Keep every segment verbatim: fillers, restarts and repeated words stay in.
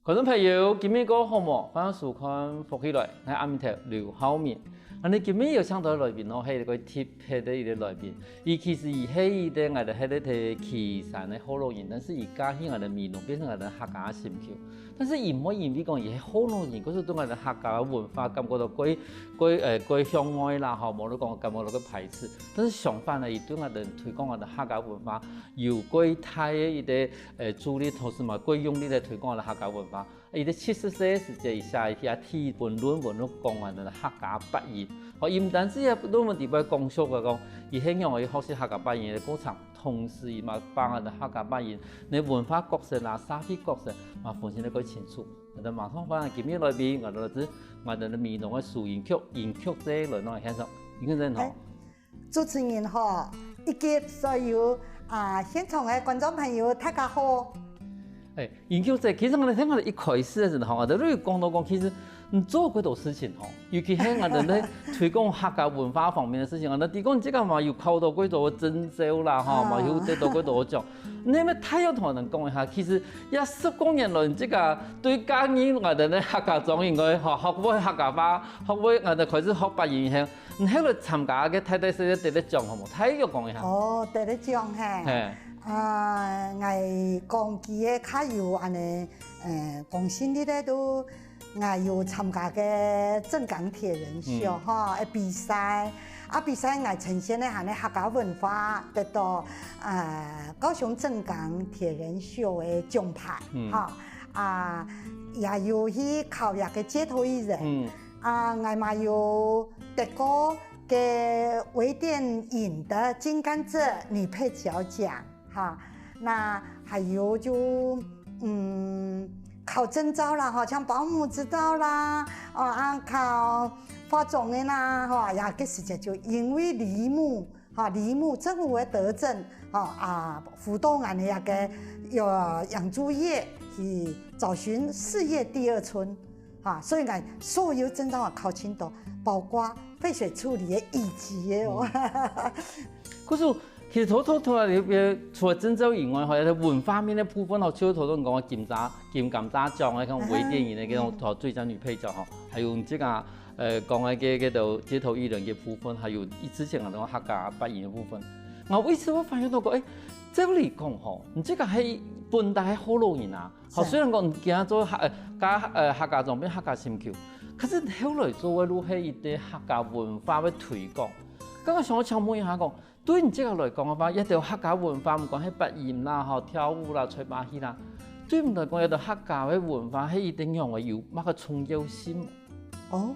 觀眾朋友，今晡日過好無？歡迎收看《福氣來》，𠊎阿明頭劉浩明。恁呢今晡日邀請到个來賓哦，係一個特別个一個來賓。佢其實佢係一個𠊎兜係在在旗山个學老人，但是佢嫁去𠊎兜美濃，變成𠊎兜客家个心臼。但是佢毋會因為講佢係學老人，故所對𠊎兜客家个文化感覺到過過呃過向外啦吼，無論講感覺到過排斥。但是相反呢，佢對𠊎兜推廣𠊎兜客家文化有過大个一個呃助力，同時嘛過用力來推廣𠊎兜客家文化。 佢在七十歲个時節，佢寫一篇論文，論文講𠊎兜客家八音。吼，佢毋單止係論文底背講述个講，佢係仰仔學習客家八音个過程，同時佢嘛把𠊎兜客家八音个文化角色啊、社會角色嘛分析得過清楚。𠊎兜馬上歡迎今晡日來賓，𠊎兜來自𠊎兜美濃个蘇銀菊，銀菊姐來到現場。銀菊姐你好。哎， 主持人好，以及所有啊現場个觀眾朋友，大家好。哎，銀菊姐，其實𠊎兜聽𠊎兜一開始个時候，𠊎兜就有講到講，其實你做過多事情吼，尤其係𠊎兜在推廣客家文化方面个事情，𠊎兜知講你這個嘛有考到過多證照啦，吼，嘛有得到過多獎。你乜大約同𠊎兜講一下，其實這十過年來，你這個對嫁入𠊎兜个客家莊應該吼，學會客家話，學會𠊎兜開始學八音以後， 你後來參加个大大細細得个獎好無？大約講一下。哦，得个獎嘿。嘿。啊，𠊎講起个較有恁呢，呃，公信力个都，𠊎有參加个鎮港鐵人秀，嗯。吼，个比賽。啊，比賽𠊎呈現个還係客家文化，得到，呃，高雄鎮港鐵人秀个獎牌，嗯。吼。啊，也有去考這个街頭藝人。嗯。 啊，𠊎嘛有得過个微電影个金甘蔗女配角獎，哈。那還有就，嗯，考證照啦，哈，像保姆執照啦，哦，啊，考化妝个啦，哈，呀，該時節就因為梨木，哈，梨木政府个德政，哈，啊，輔導𠊎兜个，呃，養豬業去找尋事業第二春。 哈，所以𠊎所有證照也考盡多，包括廢水處理个乙級个哦。嗯。可是其實頭頭頭來，除了證照以外，吼，文化面个部分吼，就頭頭你講个金蔗、金甘蔗獎个，像微電影个該種，嗯。吼，最佳女配角吼，還有這個，呃，講个該，該兜街頭藝人个部分，還有之前个那種客家八音个部分。然後我一直會發現到講，哎，照理講吼，你這個係本來係學老人啊， 好，是啊。雖然講今做客，呃，嫁，呃，客家莊變客家心臼，可是後來做个路係一個客家文化个推廣。剛剛想要請問一下講，對你這個來講个話，這兜客家文化，毋管係八音啦，吼，跳舞啦，吹把戲啦，對你來講，這兜客家个文化係一定仰仔有麼个重要性？ 哦，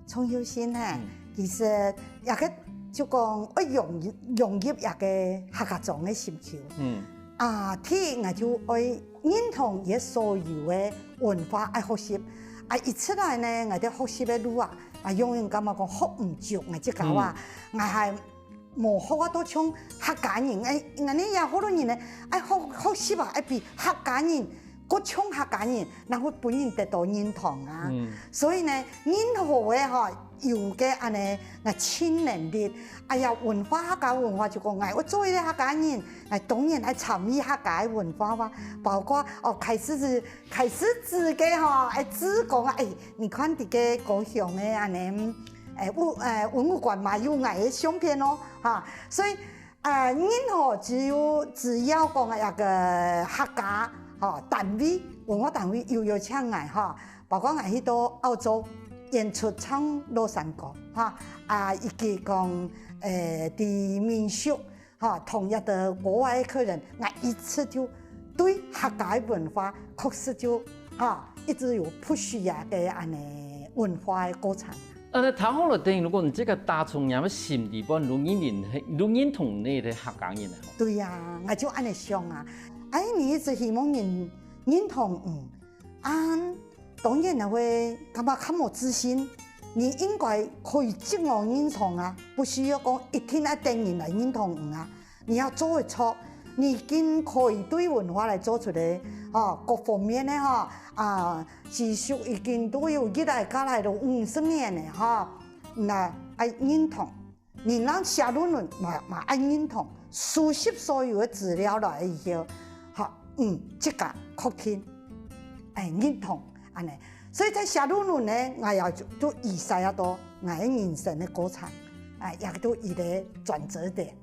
重要性哈，嗯。其實這個就講愛融入，融入這個客家莊个心臼。嗯。啊，第一，𠊎就愛認同佢所有个文化愛學習。啊，一直來呢，𠊎兜學習个路啊，啊，永遠感覺講學毋足，𠊎自家啊，嗯。𠊎還 無學啊，都像客家人，哎，𠊎兜也好多人呢，愛學，學習啊，愛比客家人，過像客家人，然後分人得到認同啊。嗯。所以呢，任何个吼，有个恁呢，𠊎盡能力，哎呀，文化，客家文化就講，哎，𠊎做一個客家人，𠊎當然愛參與客家个文化哇，包括哦，開始係 開始自家吼，哎，自講啊，哎，你看這個高雄个恁呢，哎，文，哎，文物館嘛有𠊎个相片哦，哈，所以，啊，任何只有，只要講啊，這個客家，吼，單位，文化單位有邀請𠊎，哈，包括𠊎去到澳洲演出唱老山歌，哈，啊，以及講，呃，在民宿 哈，同一個國外个客人，𠊎一直就對客家个文化確實就，哈，一直有push啊个恁呢文化个過程。啊，該聽下來等於，如果你這個打從你个心底背，你認為，你認同你係客家人个吼？對呀，𠊎就恁呢想啊。哎，你一直希望人認同，嗯， 恁，當然也會感覺較無自信。你應該可以自我認同啊，不需要講一定愛等人來認同你啊。你愛做得著，你已經可以對文化來做出來，吼，各方面个吼，啊，知識已經都有積累下來都五十年了吼，那愛認同。 人人寫論文嘛，嘛愛認同，收集所有个資料來以後，好，嗯，自家確定。欸，認同，恁呢。所以在寫論文呢，𠊎也就，就意識到𠊎个人生个過程，欸，也就一個轉折點。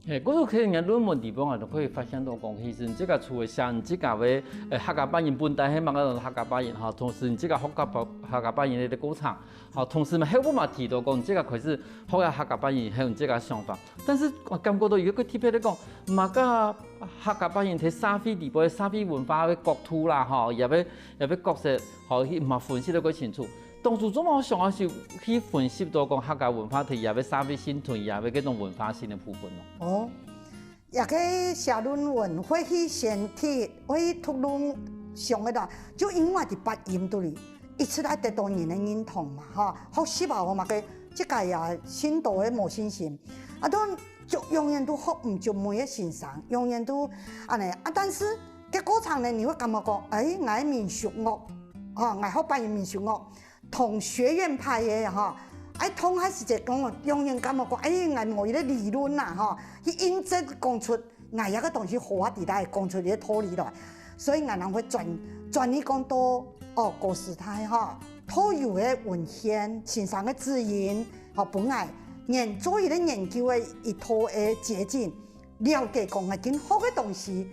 嘿，故所看人家論文地方啊，就可以發現到講，其實你自家除了寫你自家个，呃，客家八音本底係麼个客家八音吼，同時你自家學客家八，客家八音个過程，吼，同時嘛，後尾嘛提到講，你自家開始學个客家八音，還有你自家想法。但是𠊎感覺到有一個特別个講，麼个客家八音在社會裡背，社會文化个角度啦，吼，也會，也會角色，吼，去嘛分析得較清楚。 當初做麼想愛去，去分析到講客家文化同佢个社會性同佢个該種文化性个部分咯。哦，這個寫論文會去先提，會去討論想个啦，就因為在八音肚裡，一直愛得到人个認同嘛，吼，學習啊，我嘛个，這個也信徒个無信心，啊，都就永遠都學毋足每個先生，永遠都恁呢啊，但是該過程呢，你會感覺講，欸，𠊎民俗樂，吼，𠊎學八音民俗樂， 同學院派个吼，愛同學時節講，永遠感覺講，欸，𠊎無一個理論啦吼，去印證講出𠊎這個東西好啊，底下講出這個道理來。所以𠊎人會轉，轉去講到，哦，古時代吼，特有个文獻、先生个指引，吼，分𠊎研，做一個研究个一套个捷徑，了解講𠊎今學个東西，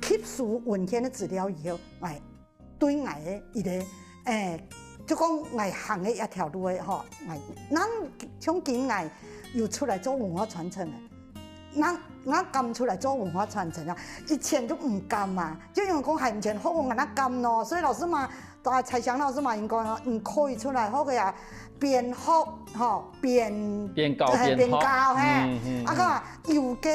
吸收文獻个資料以後，𠊎 對𠊎个一個，欸，就講𠊎行个一條路个吼，𠊎，人像今𠊎又出來做文化傳承个，人，人敢出來做文化傳承啊？以前就毋敢嘛，就因為講還毋曾學，𠊎哪敢咯？所以老師嘛，啊，彩霞老師嘛，應該你可以出來學个啊，邊學吼邊邊教邊學，邊教嘿，啊个有个，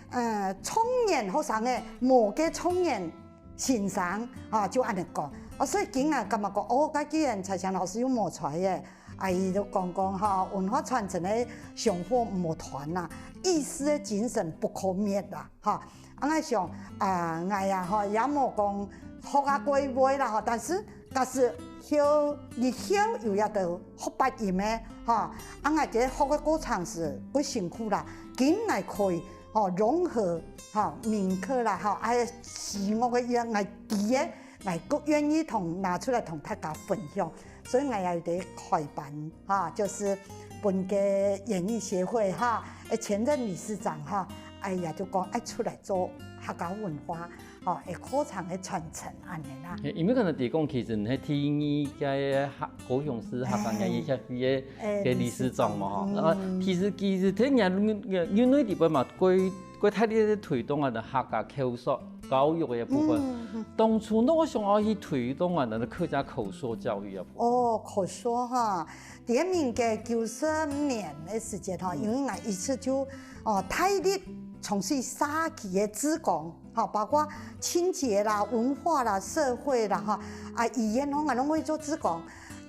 呃，青年學生个，無个青年 先生啊，就恁呢講。啊，所以今啊感覺講，哦，該既然彩霞老師又無在个，啊，佢就講講吼，文化傳承个香火毋好斷啊，意思个精神不可滅啊，吼。啊，𠊎想啊，𠊎啊吼，也無講學啊過會啦吼，但是假使後日後有一個學八音个吼，啊，𠊎个學个過程係會辛苦啦，今𠊎可以 吼，融合吼，民科啦吼，啊，西樂个樂，𠊎知个，𠊎个願意同拿出來同大家分享。所以𠊎也有在開班哈，就是分个演藝協會哈，个前任理事長哈，哎呀，就講愛出來做客家文化，吼，个課程个傳承恁呢啦。因為可能提供其實係第二屆个高雄市客家演藝協會个个理事長嘛吼，啊，其實其實在年年內底背嘛，過 過大力个推動啊，客家口說教育个部分。當初哪會想愛去推動啊，客家口說教育个部分？哦，口說哈，第一名个九十年个時節哈，因為𠊎一直就哦大力從事社區个志工，哈，包括清潔啦、文化啦、社會啦哈，啊，語言吼，𠊎攏會做志工。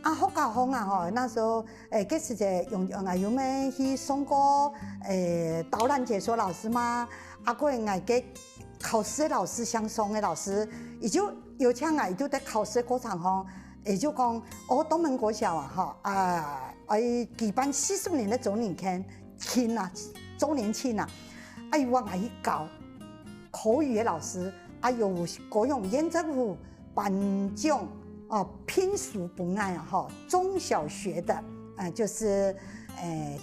啊，學校方啊吼，那時候 誒，該時節用用啊，有無去上過誒導覽解說老師嘛？啊，過𠊎个考試个老師，相送个老師，佢就邀請𠊎，佢就在考試个過程吼，佢就講，哦，東門國小啊，吼，啊，愛舉辦四十年个週年慶，慶啊，週年慶啊，啊，佢話𠊎去教口語个老師，啊，有高雄縣政府 頒獎哦，聘書分𠊎啊，吼，中小學的，呃，就是，呃，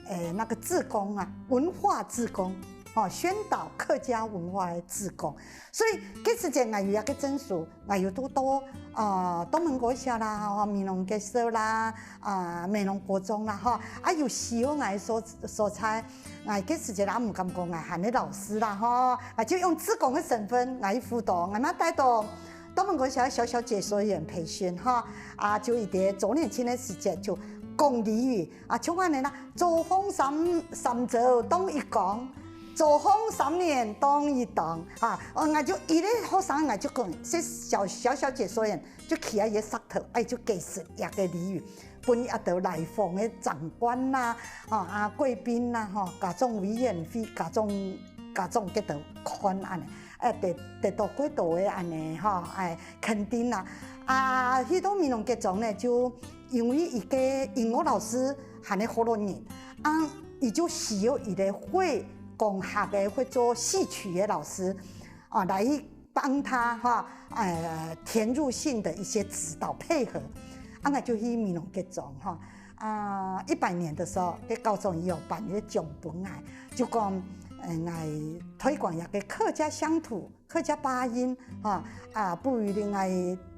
呃，那個志工啊，文化志工，哦，宣導客家文化的志工。所以，該時節𠊎有一個證書，𠊎有讀到，呃，東門國小啦，吼，美濃國小啦，啊，美濃國中啦，吼，啊，有需要𠊎所所在，𠊎該時節也毋敢講𠊎喊个老師啦，吼，啊，就用志工个身份，𠊎去輔導，𠊎嘛帶到 東門國小小小解說員培訓哈，啊，就一個週年慶个時節就講俚語啊，像恁呢啦，做風三三週當一工，做風三年當一冬啊，哦，𠊎就一個學生，𠊎就講，這小小小解說員就企在一個石頭，哎，就解釋一個俚語，分一兜來訪个長官啦，啊啊，貴賓啦，吼，家長委員會，家長家長該兜看恁呢。 誒，得得到幾多个恁呢吼，誒，肯定啦。啊，去到美濃國中呢，就因為一個音樂老師還係學老人，啊，佢就需要一個會講客个、會做戲曲个老師，啊，來去帮他哈，呃，填入性的一些指导配合。啊，𠊎就去美濃結種哈。啊，一百年的時候，該校長也有頒一个獎分𠊎，就講，呃，𠊎推廣一个客家鄉土、客家八音哈，啊，不如另外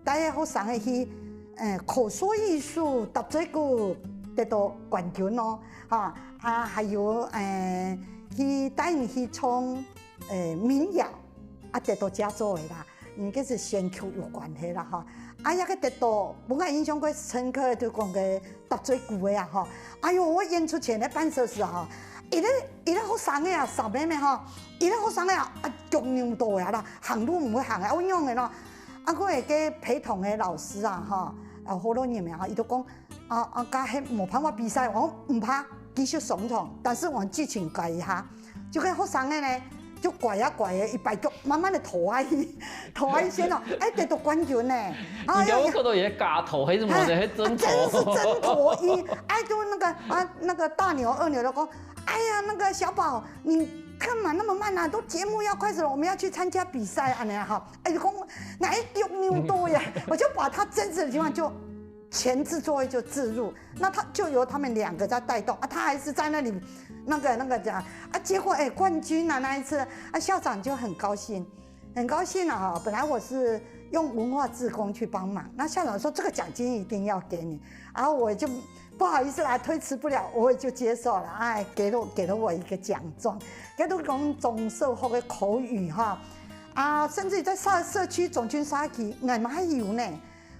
帶學生个去，呃，口说艺术、搭嘴鼓得到冠军哦，哈，啊，還有，呃，去帶你去唱，呃，民謠。 啊，得到佳作个啦，嗯，該係選曲有關係啦哈。啊，這个得到，分𠊎印象較深刻个，就講个搭嘴鼓个啊哈。哎喲，𠊎演出前个半小時啊哈，一个一个學生个啊，小妹妹哈，一个學生个啊，啊，腳扭到个啦，行路毋會行个，仰般个咯。啊，𠊎个陪同个老師啊哈，啊，好多年个哈，佢就講，啊啊，該係無辦法比賽，𠊎講毋怕，繼續上場，但是𠊎劇情改一下。 就該學生个呢，就拐啊拐个，一擺腳慢慢个拖下去，拖下去先哦，哎，得到冠軍呢。哎呀，你有看到佢个假頭還係麼个，還真頭？真的是真頭，一哎，就那個啊，那個大牛、二牛都講，哎呀，那個小寶，你幹嘛那麼慢啊？都節目要開始了，我們要去參加比賽啊，那樣哈。哎，就講，哪一丟牛多呀？我就把他真實的情況就前置作業就置入，那他就由他们两个在带动啊，他还是在那里那个那个讲啊，结果哎冠军啊那一次啊，校长就很高兴，很高兴啊哈。本来我是用文化志工去帮忙，那校长说这个奖金一定要给你，然后我就不好意思啦，推辞不了，我也就接受了，哎，给了给了我一个奖状，给了讲总社会的口语哈，啊，甚至于在社社区总军社区，俺们还有呢。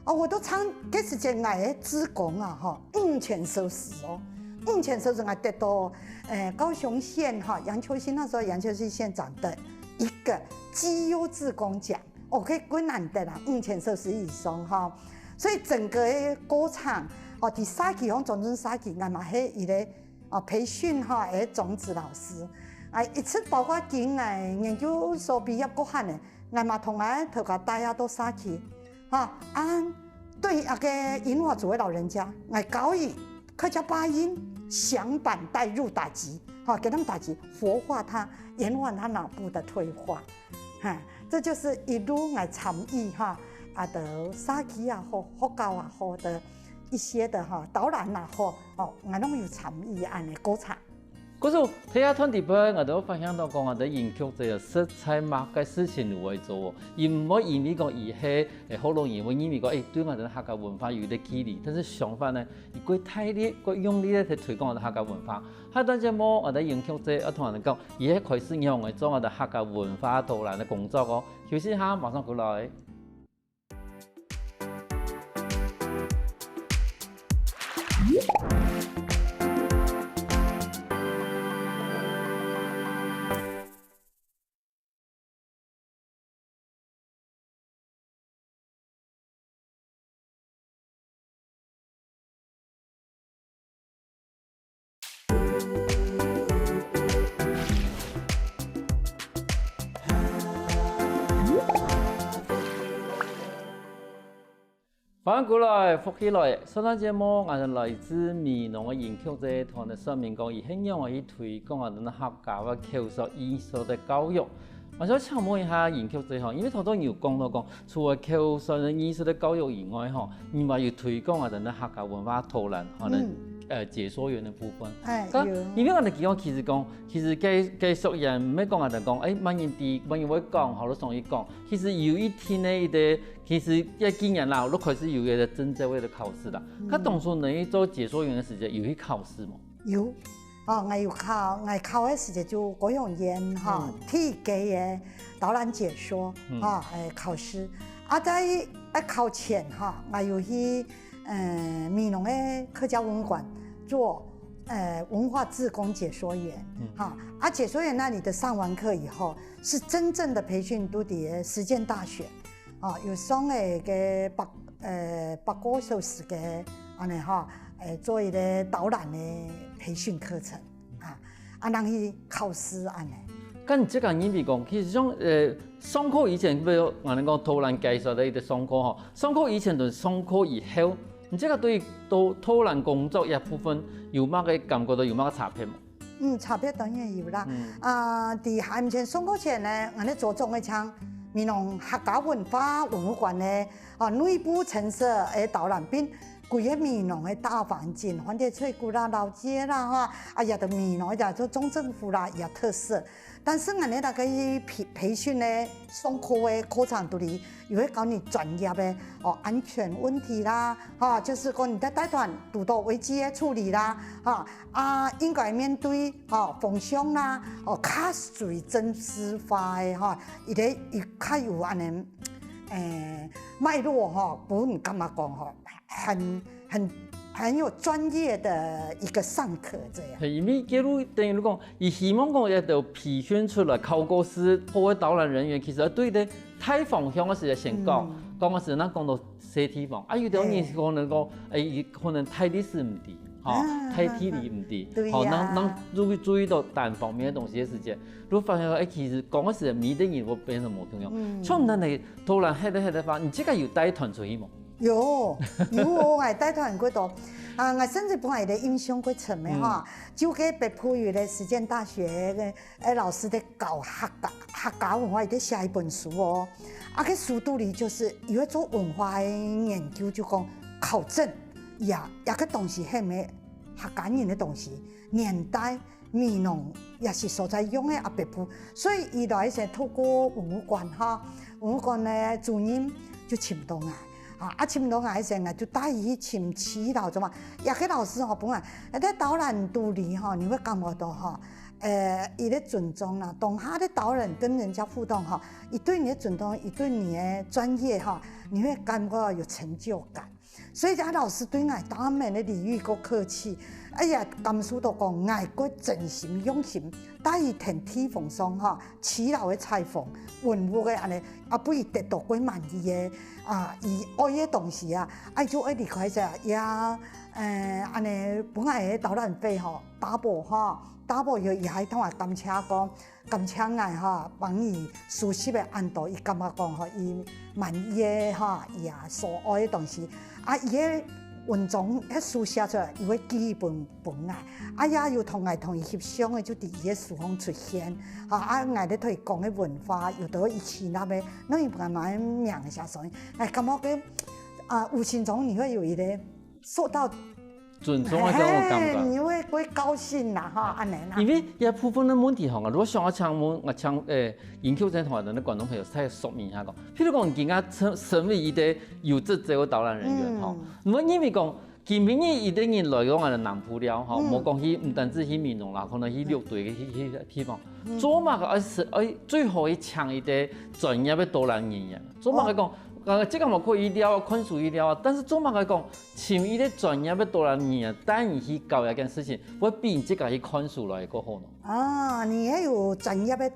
哦，我都常，該時節𠊎个志工啊，吼，五千小時哦，五千小時𠊎得到，呃，高雄縣哈，楊秋興，那時候楊秋興縣長的一個績優志工獎，哦，該較難得啦，五千小時以上哈。所以整個个過程，哦，在社區，吼，總軍社區，𠊎嘛係一個，哦，培訓哈，个種子老師，啊，一直包括今，哎，研究所畢業過後呢，𠊎嘛同𠊎頭家帶啊到社區， 哈，啊，對那個銀髮族的老人家，來教佢客家八音響板帶入打擊，哈，給他們打擊，活化他，延緩他腦部的退化。哈，這就是一路來參與哈，啊，在社區也好，學校也好的一些的哈，導覽也好，哦，𠊎攏有參與恁樣个過程。 故所，頭下段底背，𠊎兜發現到講，𠊎兜音樂節實在麼个事情都會做哦。佢毋會因為講佢係，誒，學老人，會認為講，誒，對𠊎兜客家文化有一個距離。但是相反呢，佢過大力、過用力个去推廣𠊎兜客家文化。下段節目，𠊎兜音樂節愛同𠊎兜講，佢係開始仰般做𠊎兜客家文化導覽个工作哦。休息一下，馬上過來。 歡迎過來，福氣來！上段節目，𠊎兜來自美濃个音樂節團个說明講，佢係仰般去推廣𠊎兜客家个口說藝術个教育。𠊎想請問一下音樂節吼，因為頭先有講到講， 除了口說藝術个教育以外吼，你嘛有推廣𠊎兜个客家文化導覽，可能，嗯。呃，解說員个部分。哎，該，有。因為𠊎兜講，其實講，其實該，該說也毋係講𠊎兜講，哎，麼人知，麼人會講，好多人會講。其實有一定个一個，其實這幾年啦，都開始有一個證照个考試啦。嗯。該當初你做解說員个時節，有去考試無？ 有，哦，𠊎有考，𠊎考个時節就高雄縣吼，嗯。第一屆个導覽解說，嗯。吼，誒，考試。啊，在，誒，考前吼，𠊎有去，呃，美濃个客家文館做，呃，文化志工解說員，嗯。哈。啊，解說員那裡的上完課以後，是真正的培訓都在實踐大學。 哦，有上个个八，呃，八個小時个恁樣吼，誒，做一個導覽个培訓課程啊，啊，讓去考試恁樣。該你自家認為講，其實像，呃，上課以前，比如𠊎兜講導覽解說个一個上課吼，上課以前同上課以後，你自家對導，導覽工作這部分有麼个感覺到有麼个差別無？ 嗯，差別當然有啦。嗯。啊，在還毋曾上課前呢，𠊎兜做總个像美濃客家文化文物館个，啊，內部陳設个導覽，並規个美濃个大環境，番仔、脆牯啦、老街啦，哈，啊，也就美濃个就中正府啦，也特色。但是𠊎等大家去培培訓个、上課个課程肚裡，有會教你專業个哦，安全問題啦，哈，就是講你在帶團堵到危機个處理啦，哈，啊，應該面對哈風向啦，哦，較屬於真實化个哈，一个一較有安尼，誒，脈絡哈，分人感覺講哈，很很很有專業的一個上課這樣。係，因為這路等於講，佢希望講一个培訓出來，考過試，好个導覽人員，其實對个大方向个時間先講，講个時間講到細地方，啊，有兜人可能講，誒，可能大歷史毋知，吼，大地理毋知，對吼，那呀那注意注意到單方面个東西个時間，就發現講，誒，其實講个時間，每个人會變成無共樣。像咱个導覽，迄个迄个話，你自家有帶團出去無？有有哦，𠊎帶團過多，啊，𠊎甚至分𠊎个印象過深个哈，就該北部有个實踐大學个，誒，老師在教客家客家文化，佢在寫一本書哦，啊，該書肚裡就是有一做文化个研究，就講考證呀，呀个東西係毋係客家人个東西，年代、美濃也是所在用个啊北部，所以佢來先透過文物館哈，文物館个主任就尋到𠊎。啊，啊，尋到𠊎个時，𠊎就帶佢去尋耆老，做嘛？也个老師吼，本來在導覽肚裡吼，你會感覺到吼，呃，佢个尊重啦，當下个導覽跟人家互動吼，佢對你个尊重，佢對你个專業吼，你會感覺有成就感。所以這老師對𠊎當面个禮遇个客氣，哎呀，感受到講𠊎个真心用心，帶佢跈地方上吼，耆老个採訪，文物个安尼，啊，分佢得到過滿意个啊，佢愛个東西啊，啊，就愛離開這呀，呃，安尼本來个導覽費吼，double吼，double又也還同𠊎感謝講，感謝𠊎吼，幫佢收集个恁多，佢感覺講吼，佢滿意个吼，佢啊所愛个東西，啊，佢个文章个書寫出來，又會寄分分𠊎，啊，也有同𠊎同佢翕相个，就佇佢个書項出現，吼，啊，𠊎咧同佢講个文化，有兜佢起那个，那佢慢慢名寫上去，哎，感覺个啊，無形中你會有一个受到尊重个這種感覺。你會會高興啦，哈，安尼啦。因為這部分个問題吼，如果想要請問，我請誒，研究生同埋咱个觀眾朋友再說明一下講，譬如講，你今日身身為一个有執照个導覽人員吼，你認為講，今晡日一个人來到咱个南部了吼，無講去，毋單止去美濃啦，可能去六堆去去地方，做麼个愛是愛最好去請一个專業个導覽人員？做麼个講，呃，這个嘛可以了啊，看書一了啊，但是做麼个講，請一个專業个導覽人員帶你去搞一件事情，會比你自家去看書來个好呢？啊，你也有專業个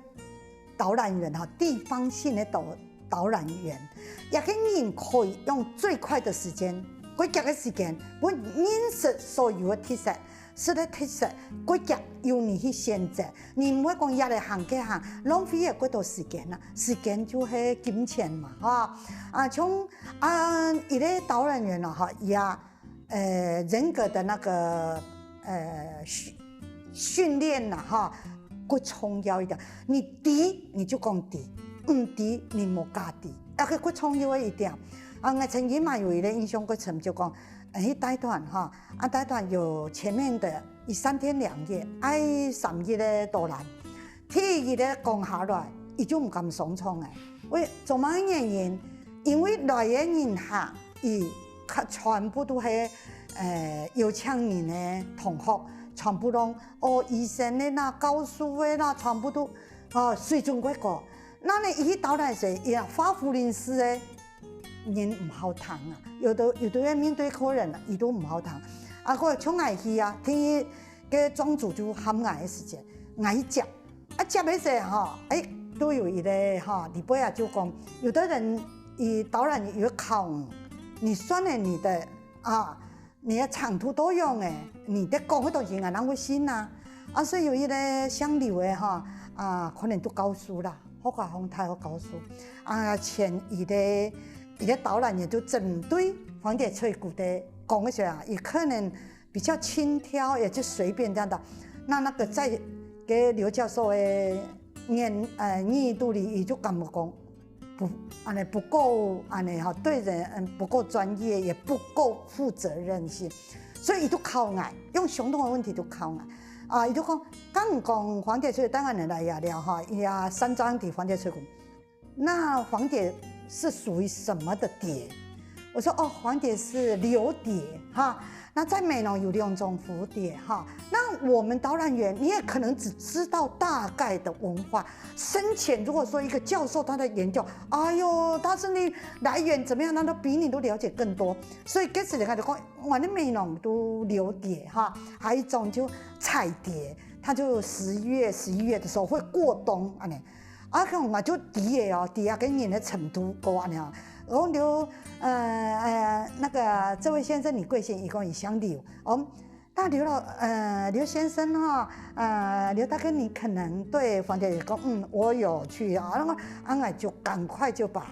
導覽員哈，地方性个導導覽員，也个人可以用最快个時間，過遽个時間，分認識所有个特色，食个特色，過遽由你去選擇。你毋會講這來行該行，浪費个過多時間啦，時間就係金錢嘛，哈。啊，像啊，一个導覽員咯，哈，也呃，人格的那个呃訓训练啦哈，更重要一点。你知你就講知，毋知你莫假知，啊，个更重要个一点。啊，我曾經嘛有一个印象過深，就講，哎，帶團哈，啊，帶團有前面的一三天兩夜，愛三日个導覽，第一日个講下來，佢就毋敢上場哎。為做麼个原因？因為來个人客， 佢全部都係呃有錢人个同學，全部攏哦醫生个啦、教授个啦，全部都哦水準過高。那呢，佢去導覽時，佢啊畫虎膦式个人毋好聽啊，有的有的人面對客人啊，佢都毋好聽。啊，過像𠊎去啊，聽佢个莊主就喊𠊎个時節，𠊎去接。 啊，接个時吼，哎，都有一个吼，李伯啊就講，有的人佢導覽有考你，你算了你的啊，你的程度多樣哎，你的講个東西，𠊎哪會信啊？啊，所以有一个姓劉个吼，啊，可能都教書啦，學校方大學教書啊，前一个一个導覽也就針對黃蝶翠谷的講个時啊，也可能 比較輕佻，也就隨便這樣的。那那個在給劉教授的念呃耳朵裡，佢就感覺講，不，恁呢不夠恁呢哈，對人嗯不夠專業，也不夠負責任心，所以佢就考𠊎，用相同个問題就考𠊎。啊，佢就講，剛講黃蝶吹，當然來呀了哈，呀三張的黃蝶吹鼓，那黄蝶是屬於什麼的蝶？我說哦，黃蝶是留蝶哈。那在美濃有兩種蝴蝶哈，那我们导览员你也可能只知道大概的文化，深浅如果说一个教授他的研究，哎呦，他是那来源怎么样，他都比你都了解更多。所以該時人家就講，我们美濃都留蝶哈，还有一种就彩蝶，它就十一月、十一月的时候会过冬，恁呢。啊，看我就知个哦，知啊，跟人的程度高恁呢啊。然后就，呃呃，那个这位先生，你贵姓？一共以乡里哦。那刘老，呃，刘先生哈，呃，刘大哥，你可能对黄蝶也讲，嗯，我有去啊，那么啊，我就赶快就把，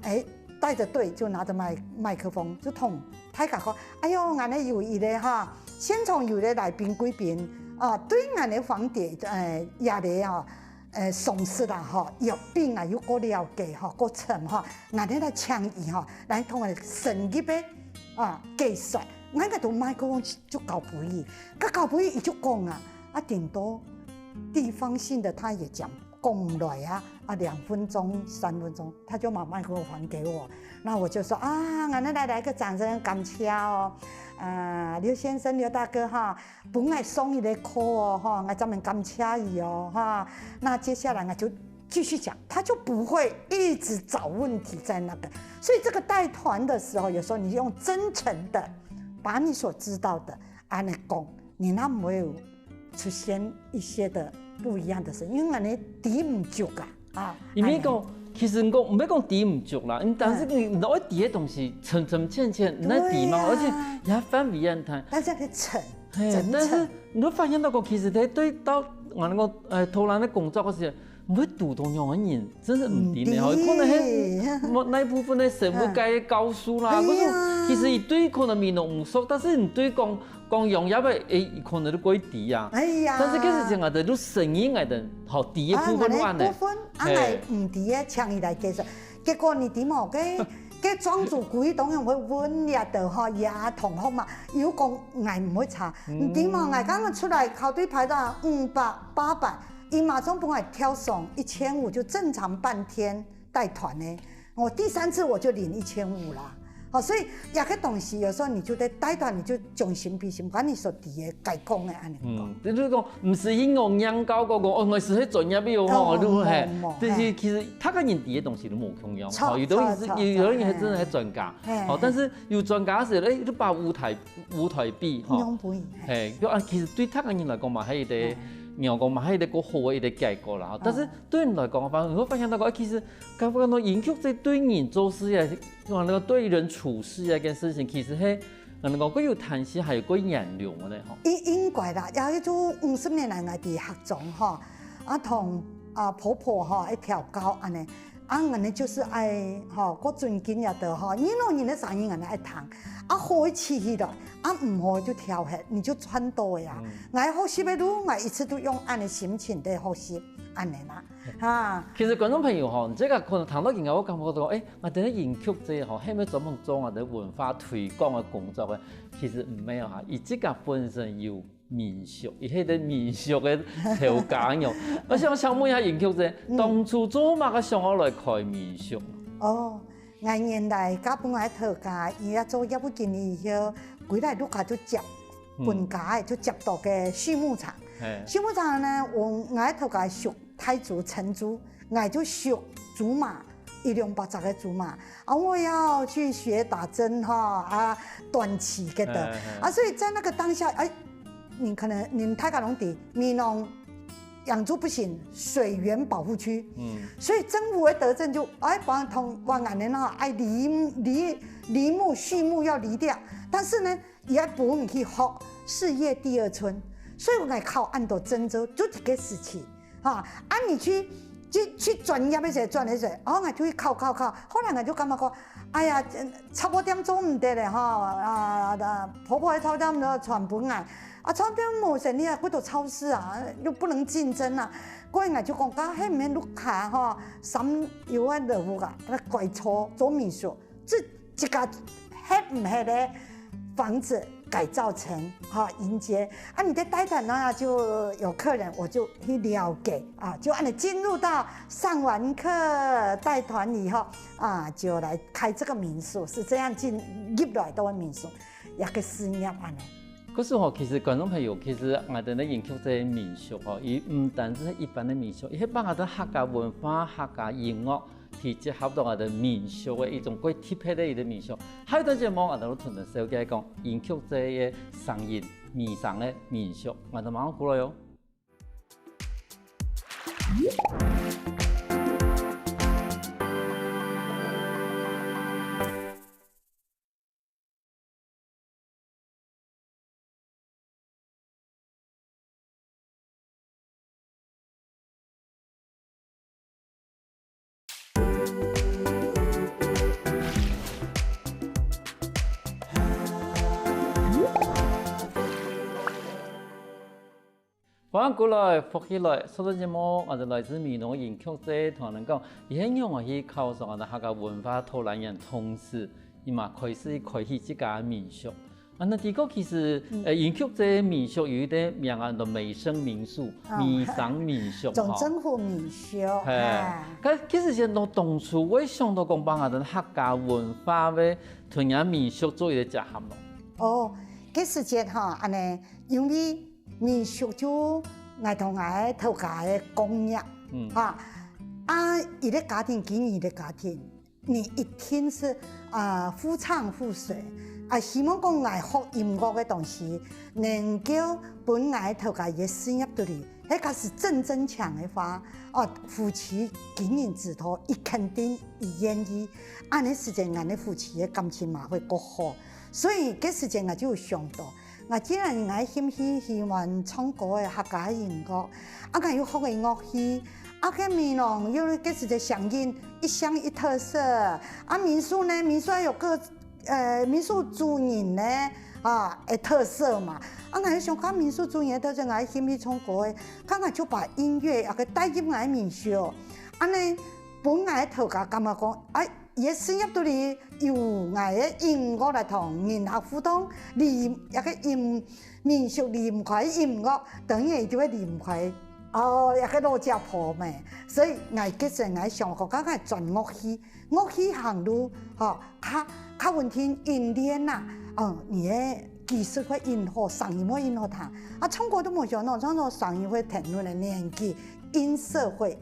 哎，带着队就拿着麦麦克风就同大家讲，哎呦，俺的有一个哈，现场有一个来宾贵宾啊，对俺的黄蝶，呃，也来啊，呃，赏识啦哈，有病啊，有个了解哈，个深哈，俺的来请伊哈，来同我深入的啊解说。 那个都麦克风就交不伊，个交不伊，伊就讲啊，啊，顶多地方性的他也讲讲来啊，啊，两分钟、三分钟，他就把麦克风还给我，那我就说啊，俺来来个掌声，感谢哦，啊，刘先生、刘大哥哈，本来送一个 call 哦，哈，俺专门感谢伊哦，哈，那接下来呢就继续讲，他就不会一直找问题在那个。所以这个带团的时候，有时候你用真诚的把你所知道的，按呢讲，你那没有出现一些的不一样的事，因为你抵唔住啊，啊，因为讲，其实讲毋要讲抵唔住啦，但是你你愛抵个东西，深深浅浅，你来抵嘛，而且也范围也大。但是很沉，但是你会发现到讲，其实佢对到我那个呃投篮的工作个时， 毋会堵到仰个人，真是毋知呢。可能係某一部分个生物界个教授啦，可是其实佢對可能美濃毋熟，但是你對講講養鴨个，誒，可能都過知啊。哎呀，但是其實講啊，都承認个，好，第一部分个話呢，部分啊，係毋知个，請佢來介紹。結果你知無？該該莊主故意當然會問呀的哈，也同學嘛，有講𠊎毋會差，你知無？𠊎剛剛出來考對排到五百、八百。 伊馬上幫我跳送一千五，就正常半天帶團呢。我第三次我就領一千五啦。好，所以有个東西有時候你就得帶團，你就將心比心，把你所知个該講个按呢講。嗯，就是講，毋使去講人教講講，哦，我是去專業个哦，對不對？就是其實他个人知个東西都無共樣，好，有的人是有的人還真的是專家，好，但是有專家是，哎，就把舞台舞台比，哈，用不贏。嘿，就啊，其實對他个人來講嘛，還有一個 仰講嘛，還有一個好个一個結果啦。但是對你來講，反正你會發現到講，其實感覺到飲食這對人做事啊，講那個對人處事啊，這件事情，其實係，嗯，講過有彈性，還有過嚴重个吼。應應該啦，也係做五十年來，𠊎在客庄吼，啊同啊婆婆吼一條溝安尼， 啊，𠊎呢就是愛吼，過尊敬也得吼，任何人个聲音𠊎呢愛聽，啊好个起起來，啊毋好就調忒，你就賺到个呀。𠊎學習个路，𠊎一直都用恁个心情在學習，恁呢啦，哈。其實觀眾朋友吼，你這個可能聽到今日，我感覺到，誒，𠊎等个飲食這吼，係毋係專門做𠊎等文化推廣个工作个？其實毋係哈，佢自家本身有 民宿，佢係个民宿个頭家喲。𠊎想請問一下飲食姐，當初做麼个想要來開民宿？哦，𠊎原來嫁分𠊎頭家，佢也做業務經理以後，歸來屋下就接分家个，就接到个畜牧場。畜牧場呢，𠊎𠊎頭家畜 大豬、成豬，𠊎就畜豬嫲，一兩百隻个豬嫲。啊，𠊎要去學打針哈，啊，短期个的，啊，所以在那個當下，哎，你可能你們大家攏知，美濃養豬不行，水源保護區，嗯，所以政府个德政就哎幫同灣安呢哈，哎離離離牧畜牧要離掉，但是呢， 也分你去學事業第二春，所以𠊎考恁多證照，就這個時期，哈，啊你去去去專業个時轉个時，哦，𠊎就去考考考，後來𠊎就感覺講，哎呀，雜貨店做毋得了哈，啊，婆婆个雜貨店都傳分𠊎，啊，餐廳無生意啊，過到超市啊，又不能競爭啊。過後𠊎就講，該係毋係屋下吼，三樓个樓屋啊，該改造做民宿，這自家合毋合个房子改造成哈，迎接。啊，你在帶團啊，就有客人，我就去了解啊，就恁樣進入到上完課帶團以後啊，就來開這個民宿，是這樣進入來到民宿。 一個事業恁樣。可是吼，其實觀眾朋友，其實𠊎兜个永續這民宿吼，佢毋單淨係一般个民宿，佢係把𠊎兜客家文化、客家音樂，去結合到𠊎兜民宿个一種過特別个一個民宿。下一段節目，𠊎兜同大家紹介講永續這個聲音、民生个民宿，𠊎兜馬上過來哦。 歡迎過來，福氣來，收聽節目，𠊎係來自美濃个永續姐，同你講，佢係仰般去考上𠊎兜客家文化導覽員，同時，佢嘛開始開起自家个民宿。啊，該知講其實，呃，永續姐民宿有一個名啊，叫美生民宿，哦。美生民宿，總政府民宿，嘿。哎。該其實先從當初會想到講，把𠊎兜客家文化个同人民宿做一個結合咯。哦，該時節哈，恁樣，因為 民宿就𠊎同𠊎頭家个工業，嗯。啊，啊，佢个家庭經營佢个家庭，你一定係，啊，互唱互隨。啊，希望講𠊎學音樂个東西，能夠分𠊎頭家个事業肚裡，該假使正增強个話，哦，夫妻經營之道，佢肯定佢願意。恁樣時間，𠊎兜夫妻个感情嘛會較好。所以，該時間𠊎就有想到， 𠊎既然𠊎興趣喜歡唱歌个客家音樂，啊，𠊎又學个樂器，啊，該美濃又該時節聲音一鄉一特色，啊，民宿呢，民宿還有各，呃，民宿主人呢，啊，个特色嘛。啊，𠊎又想看民宿主人个特色，𠊎興趣唱歌个，該𠊎就把音樂啊，該帶入𠊎民宿，恁樣分𠊎頭家感覺講，哎， 佢个事業肚裡有𠊎个音樂來同人客互動，離，該個音，民宿離毋開音樂，當然佢就會離毋開，哦，該個老家婆咩。所以𠊎該時𠊎想講，該𠊎轉樂器，樂器行路，吼，較，較穩定，音練啊，哦，你个技術會恁好，聲音會恁好聽。啊，唱歌都無想到，唱歌聲音會聽人个年紀，音色會，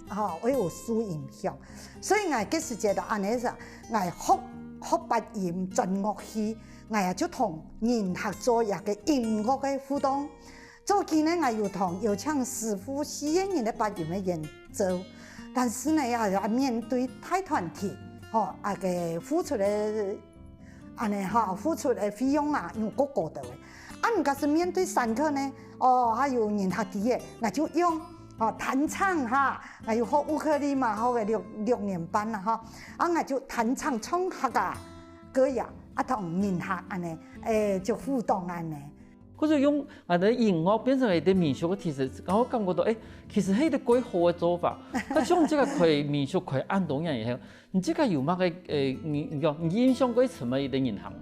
吼，會有輸音響。 所以𠊎該時節就恁樣子，𠊎學，學八音轉樂器，𠊎也就同人客做一個音樂个互動。早期呢，𠊎有同邀請師傅四個人个八音个演奏，但是呢，也，也面對大團體，吼，啊，个付出个 恁樣吼，付出个費用啊，因為過高个。啊，毋過係面對山客呢，哦，還有人客知个，𠊎就用，哦，彈唱哈，𠊎有學烏克麗嘛，學个六，六年班啦哈，啊，𠊎就彈唱唱客家歌謠，啊，同人客恁樣，誒，就互動恁樣。 或者用𠊎兜音樂變成一個民宿个，其實，𠊎感覺到，誒，其實係一個蓋好个做法。該像這個開民宿開恁多年以後，你這個有麼个，誒，你，你講，你印象蓋深个一個人客？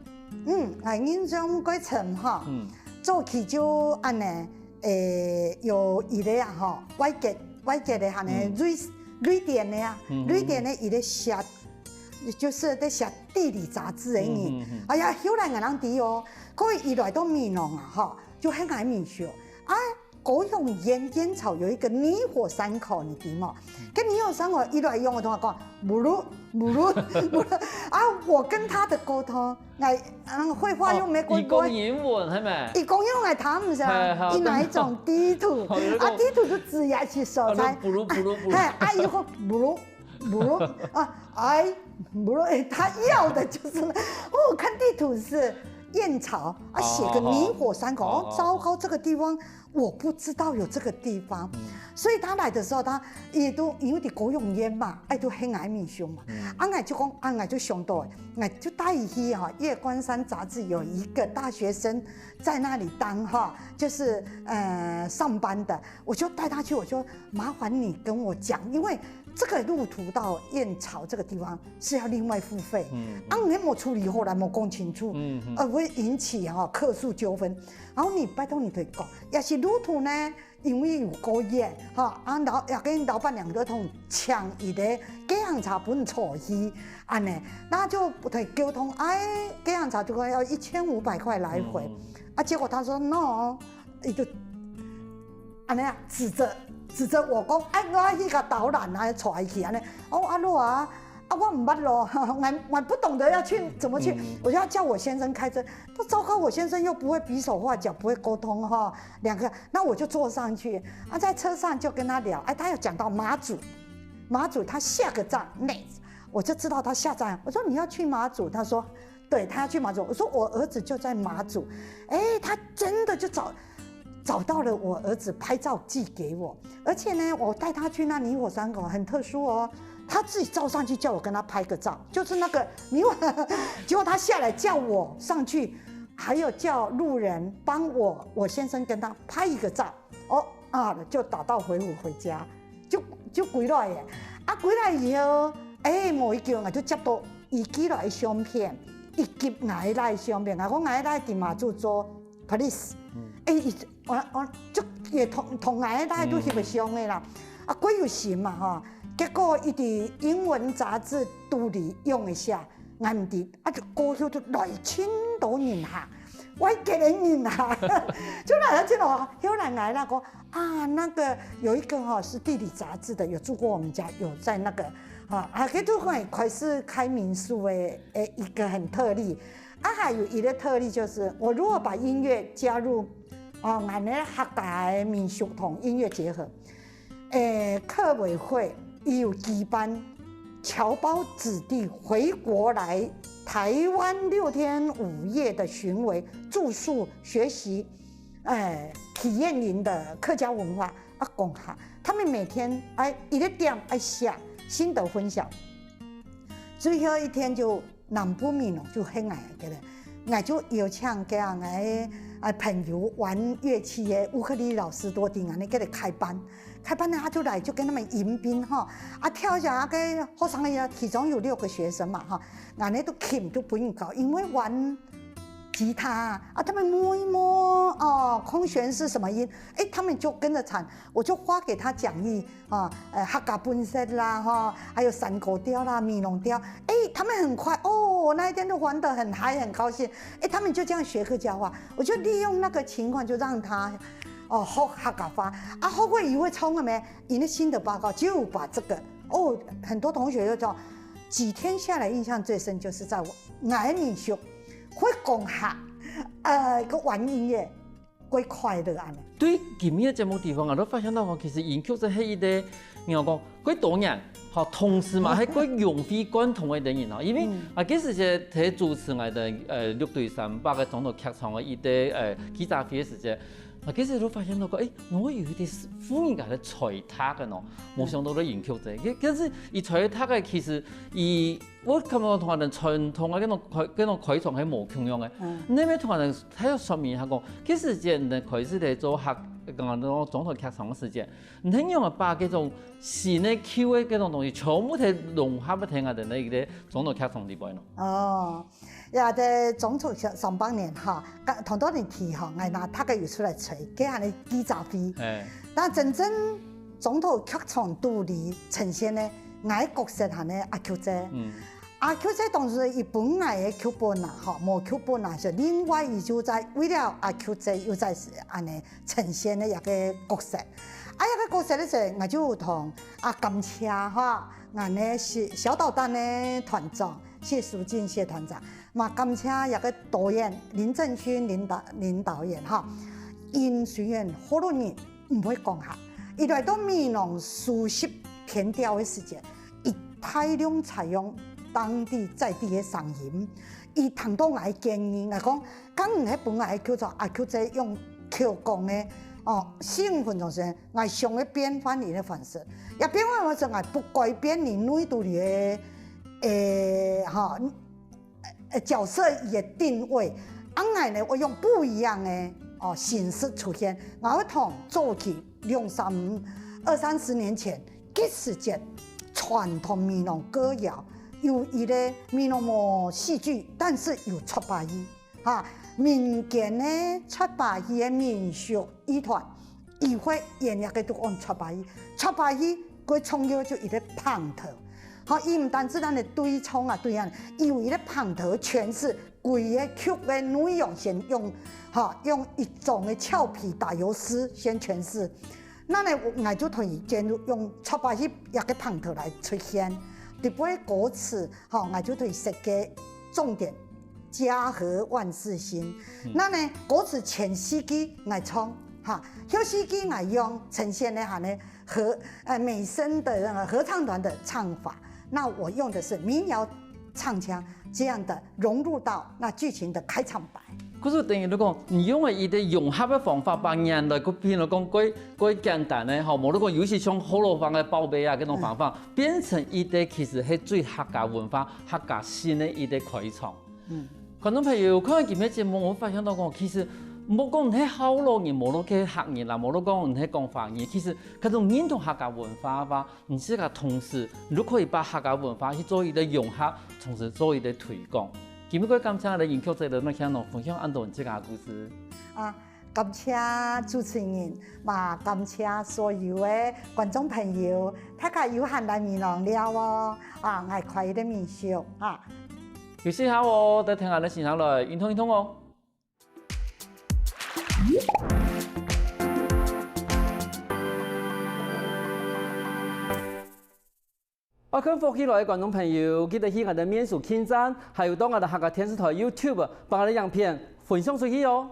嗯，𠊎印象蓋深哈。嗯。早期就恁樣，誒，有一個啊，吼，外國，外國个恁樣，嗯。瑞，瑞典个啊，嗯，嗯，嗯。瑞典个一個寫，就是在寫地理雜誌个人。嗯，嗯，嗯。哎呀，後來𠊎人知哦， 過後佢來到美濃啊，吼，就係𠊎民宿。啊，高雄圓燕巢有一個泥火山口，你知無？該泥火山口，佢來用个同𠊎講，布魯，布魯，布魯。啊，我跟他的溝通，𠊎，嗯，會話又沒溝通。哦，佢講英文，係無？佢講英文，𠊎聽毋識啊，嘿，好，佢拿一種地圖，哦，有一種，啊，地圖就指一個所在。哦，布魯，布魯，布魯。嘿，啊，佢講，布魯，布魯，啊，哎，布魯，哎，他要的就是，哦，看地圖是燕巢啊，寫个哦泥火山口，哦哦，糟糕，这个地方我不知道有这个地方，所以他来的时候，他也都因为在高雄县嘛，哎，都很爱民宿嘛，啊，我就讲，啊，我就想到，我就带伊去哈，《月光山》杂志有一个大学生在那里当哈，就是呃上班的，我就带他去，我说麻烦你跟我讲，因为这个路途到燕巢这个地方是要另外付费，嗯，啊，你没有处理好来，没有讲清楚，嗯，呃，会引起哈客诉纠纷。然后你拜托你同佢讲，也是路途呢，因为有过夜哈，啊，老也跟老板娘都同抢伊个计程车分坐去，安呢，那就不同沟通，哎，计程车就说要一千五百块来回，啊，结果他说 no，伊就安呢啊，指着指着我讲，哎，我要去个导览啊，坐去安呢，哦，阿洛啊。啊，我毋捌咯，我我不懂得要去怎么去，我就要叫我先生开车。那糟糕，我先生又不会比手画脚，不会沟通哈，两个，那我就坐上去啊，在车上就跟他聊，哎，他有讲到马祖，马祖他下个站那，我就知道他下站，我说你要去马祖，他说对，他要去马祖，我说我儿子就在马祖，哎，他真的就找找到了我儿子，拍照寄给我，而且呢，我带他去那泥火山口很特殊哦，他自己照上去叫我跟他拍个照，就是那个泥火，结果他下来叫我上去，还有叫路人帮我我先生跟他拍一个照，哦啊，就打道回府回家，就就归来耶，啊归来以后，哎，某一个人就接到伊寄来的相片，伊寄𠊎个相片，啊，我𠊎个在马祖做 police，哎，伊我我就也同同𠊎个都翕个相个啦，啊，過有心嘛哈，结果伊在英文杂志肚里用一下，𠊎毋知，啊，就過後就來盡多人客，外國个人客，就來了盡多，後來𠊎那个啊，那个有一个哈是地理杂志的，有住过我们家，有在那个啊，啊，佢就会开始开民宿诶，诶，一个很特例。啊，还有一个特例就是，我如果把音乐加入啊，俺的客家的民宿同音乐结合，诶，客委会也有举办侨胞子弟回国来台湾六天五夜的巡回住宿学习，诶，体验营的客家文化啊，讲下，他们每天哎一个点哎下心得分享。最后一天就南部民宿就很矮个了，我就邀请个俺个啊朋友玩乐器个乌克丽老师多丁啊，那个开班，开班呢他就来就跟他们迎宾哈，啊跳一下啊个学生呀，其中有六个学生嘛哈，俺呢都请都不用搞，因为玩吉他啊，他们摸一摸哦，空弦是什么音，哎，他们就跟着弹，我就发给他讲义。 啊，呃，客家本色啦，哈，还有山歌调啦、美浓调，哎，他们很快哦，那一天就玩得很嗨，很高兴，哎，他们就这样学客家话，我就利用那个情况就让他哦学客家话，啊，后来以后冲了没？因为新的报告就把这个哦，很多同学就说，几天下来印象最深就是在我俺民宿会讲客，呃，个玩音乐。 个快乐安尼。对今日个节目地方啊，都发现到讲，其实影响者係一个，你讲讲，个多人，吼，同时嘛，係个融会贯通个人吼，因为啊，其实係在主持个呃六堆三百个总统剧场个一个呃记者会个时间，啊，其实都发现到讲，诶，我有一点是富人家个才华个喏，无想到个影响者，可可是伊才华个其实伊 我感觉同人传统个搿种开搿种开场係無共樣个。嗯。你要同人，他要说明一下讲，其实个人开始在做客，刚刚那种总统剧场个时间，你很用个把搿种新个旧个搿种东西全部都融合不停啊的那个总统剧场里边咯。哦，呀，在总统上上半年哈，刚同多人提哈，哎，那大概有出来吹，给他的记者会。哎，那真正总统剧场肚里呈现呢，𠊎个角色还呢阿Q姐。嗯。 啊，Q姐当时伊本来个剧本啊，吼，無劇本啊，是另外伊就在为了啊Q姐又在安尼呈现的一个角色。啊，一个角色的时候，我就同啊感谢哈，俺的是小导弹的团长谢淑静谢团长，嘛感谢一个导演林正勋林导林导演哈，因虽然好多人 毋會講客。伊來到美濃熟悉田調个時節，伊大量採用當地在地个聲音，佢聽到𠊎个建議，𠊎講，敢毋係分𠊎个口才，啊，口才用口講个，哦，四五分鐘時間，𠊎想个變換佢个方式，也變換方式，𠊎不改變佢內肚裡个，誒，哈，呃，角色个定位，恁樣呢，𠊎用不一樣个，哦，形式出現，𠊎會同早期兩三、二三十年前，該時節傳統美濃歌謠，有一個美濃無戲劇，但是有撮把戲。 哈，民間个撮把戲个民俗藝團，佢會演這個都講撮把戲。撮把戲最重要就一個捧頭。哈，佢毋單止咱个對唱啊，對啊，佢有一個捧頭詮釋，規個曲个內容先用，哈，用一種个俏皮打油詩先詮釋。那呢，𠊎就同佢建議用撮把戲這個捧頭來出現，特別歌詞，哈，𠊎就同佢設計重點 家和萬事興。嗯。那呢，歌詞前四句𠊎唱，哈，後四句𠊎用呈現个哈呢，和，呃，美聲的那個合唱團的唱法。那我用的是民謠唱腔，這樣的融入到那劇情的開場白。故所等於你講，你用了一個融合的方法，把原來个，譬如講，過，過簡單的，吼，無論講有一些像學老話个報備啊，這種方法，嗯。變成一個其實係最客家文化、客家性的一個開場。 嗯。觀眾朋友，看完今日節目，𠊎發現到講，其實莫講你係學老人，無論係客人啦，無論講你係講華人，其實這種認同客家文化个話，你自家同時，你都可以把客家文化去做一個融合，同時做一個推廣。今日个感謝𠊎等人客在這邊聽到分享恁多你自家个故事。啊， 感謝主持人，嘛感謝所有个觀眾朋友，大家有閒來美濃尞哦，啊，𠊎開一個民宿啊。休息下哦，再聽下來欣賞來，運動運動哦。 愛看福氣來个觀眾朋友，記得去𠊎等面書網站，還有到𠊎等客家電視台YouTube，幫𠊎等影片分享出去哦。